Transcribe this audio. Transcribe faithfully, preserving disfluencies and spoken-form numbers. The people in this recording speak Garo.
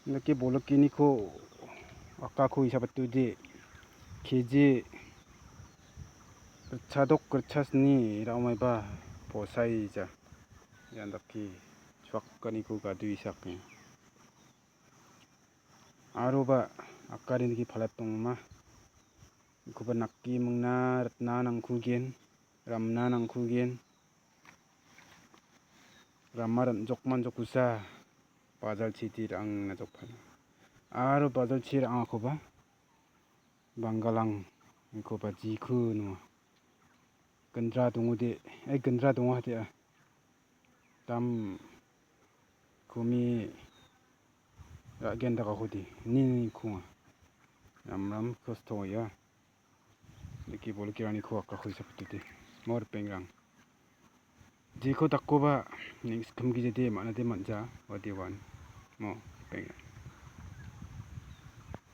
Indake bolokkiniko akako hisapatode K G ritchadok ritchasni ra·omaiba posaija. Ian dake chuakkaniko gadoe hisake. Aroba akariniki palat dongma. Ukoba nake mingna ritna nangkugen, ramna nangkugen. Rama rim·jokman jokkusa bajalchiti ra·angna jokpana. Aro bajalchi ra·angakoba banggalang nikoba jiko nonga. Gindra dongode, ai gindra donga de·a. Dam kumi ra·gen dakakode, ni nikonga. Ramram kosto ong·a. Dake bolokkiraniko akako hisapatode. Mo ripengrang. Jeko dakkoba neng·sikimgijade man·ade man·ja, wadewan. Mo ripengrang.